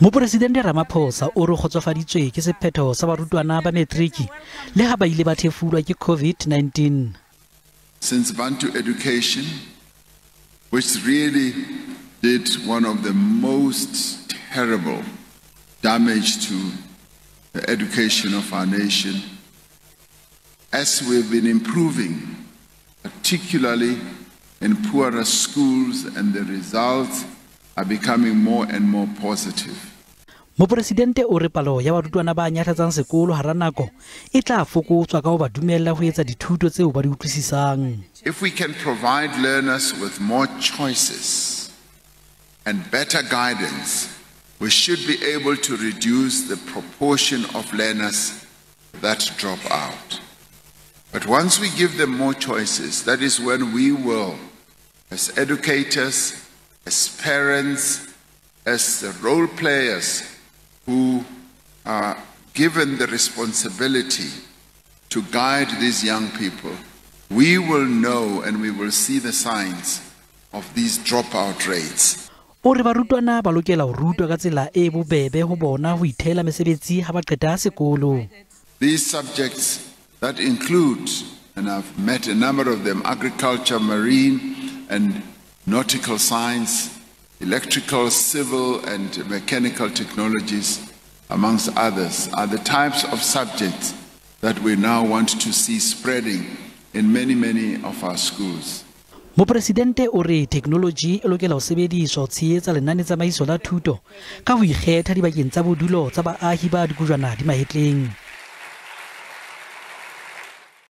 Mopresidente Ramaphosa o re kgotsofaditswe ke sephetho sa barutwana ba metriki le ha ba ile ba thefulwa ke COVID-19. Since Bantu Education, which really did one of the most terrible damage to the education of our nation, as we've been improving, particularly in poorer schools, and the results are becoming more and more positive. Mopresidente o re palo ya barutwana ba nyahlatsang sekolo hara nako e tla fokotswa ka ho ba dumella ho etsa dithuto tseo ba di utlwisisang. If we can provide learners with more choices and better guidance, we should be able to reduce the proportion of learners that drop out. But once we give them more choices, that is when we will, as educators, as parents, as the role players who are given the responsibility to guide these young people, we will know and we will see the signs of these dropout rates. O re barutwana ba lokela ho rutwa ka tsela e bobebe ho bona ho ithela mesebetsi ha ba qeta sekolo. These subjects that include, and I've met a number of them, agriculture, marine and nautical science, electrical, civil and mechanical technologies, amongst others, are the types of subjects that we now want to see spreading in many, many of our schools. Mopresidente o re technology e lokela ho sebediswa ho tshehetsa lenanetsamaiso la thuto ka ho ikgetha dibakeng tsa bodulo tsa baahi ba dikojwana di mahetleng.